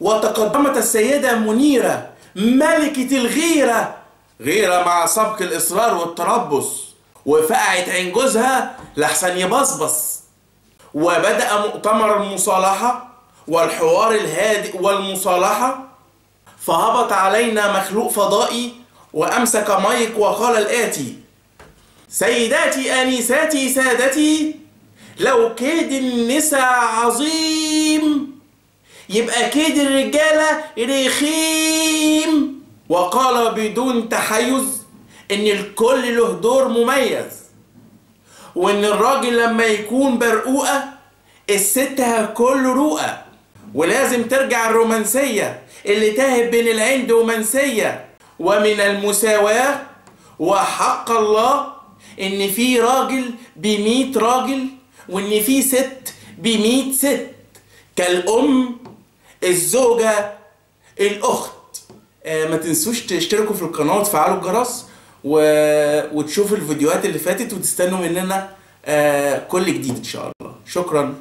وتقدمت السيدة منيرة ملكة الغيرة، غيرة مع سبق الإصرار والتربص، وفقعت عين جوزها لحسن يبصبص. وبدأ مؤتمر المصالحة والحوار الهادئ والمصالحة، فهبط علينا مخلوق فضائي وأمسك مايك وقال الآتي: سيداتي آنساتي سادتي، لو كيد النساء عظيم يبقى كيد الرجالة رخيم. وقال بدون تحيز إن الكل له دور مميز، وإن الراجل لما يكون برقوقة الست هتكون رؤة، ولازم ترجع الرومانسية اللي تاهب بين العند ومنسية، ومن المساواة وحق الله إن في راجل ب100 راجل وإن في ست ب100 ست، كالأم، الزوجة، الأخت. ما تنسوش تشتركوا في القناة وتفعلوا الجرس وتشوفوا الفيديوهات اللي فاتت، وتستنوا مننا كل جديد إن شاء الله. شكرا.